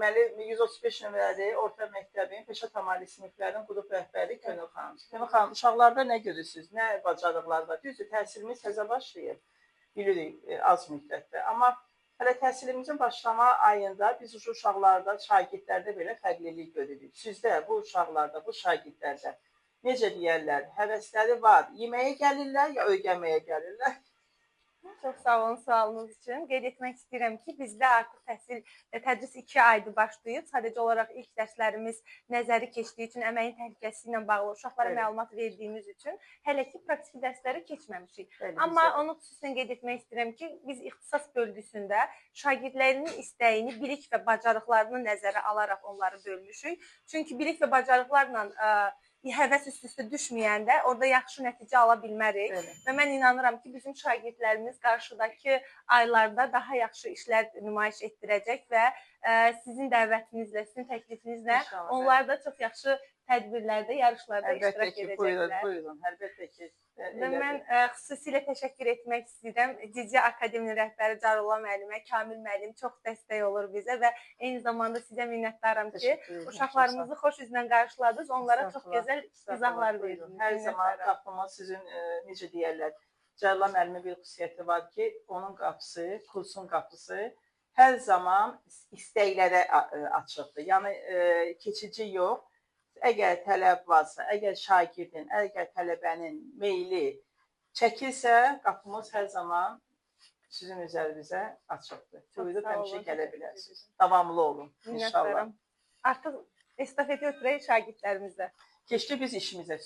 Deməli, 135 nömrəli orta məktəbin peşə təməli siniflərinin qrup rəhbəri Könül xanım. Könül xanım, uşaqlarda nə görürsünüz? Nə bacarıqlar var? Düzdür, təhsilimiz təzə başlayıb, bilirik az müddətdə. Amma hələ təhsilimizin başlama ayında biz uşaqlarda, şagirdlərdə belə fərqlilik görürük. Sizdə, bu uşaqlarda, bu şagirdlərdə necə deyərlər, həvəsləri var, yeməyə gəlirlər ya öyrənməyə gəlirlər? Çox sağ olun sualınız üçün. Qeyd etmək istəyirəm ki, bizdə artıq təhsil tədris 2 aydır başlayıb. Sadəcə olaraq ilk dərslərimiz nəzəri keçdiyi üçün, əməyin təhlükəsizliyi ilə bağlı uşaqlara məlumat verdiyimiz üçün hələ ki praktiki dərsləri keçməmişik. Amma onu xüsusən qeyd etmək istəyirəm ki, biz ixtisas bölgüsündə şagirdlərinin istəyini, bilik və bacarıqlarını nəzərə alaraq onları bölmüşük. Çünki bilik və bacarıqlarla həvəs üst-üstə düşməyəndə orada yaxşı nəticə ala bilmərik. Və mən inanıram ki, bizim şagirdlərimiz qarşıdakı aylarda daha yaxşı işlər nümayiş etdirəcək və sizin dəvətinizlə, sizin təklifinizlə İnşallah, onlar da çox yaxşı tədbirlərdə, yarışlarda Əlbəttə iştirak ki, edəcəklər. Buyurun, buyurun, əlbəttə ki. Və mən xüsusilə təşəkkür etmək istəyirəm Cici Akademinin rəhbəri Carullah müəllimə, Kamil müəllim çox dəstək olur bizə və eyni zamanda sizə minnətdaram ki, uşaqlarımızı xoş üzlə qarşıladınız, onlara çox gözəl izahlar verdiniz. Hər zaman qapımız sizin, necə deyərlər, Cəlal müəllimin bir xüsusiyyəti var ki, onun qapısı, kursun qapısı hər zaman istəklərə açıqdır. Yəni, keçici yox. Əgər tələb varsa, əgər şagirdin, əgər tələbənin meyli çəkilsə, qapımız hər zaman sizin üzərinizə açıqdır. Buyurub həmişə gələ bilərsiniz. Davamlı olun inşallah. Artıq estafeti ötürək şagirdlərimizə. Keçdi biz işimizə.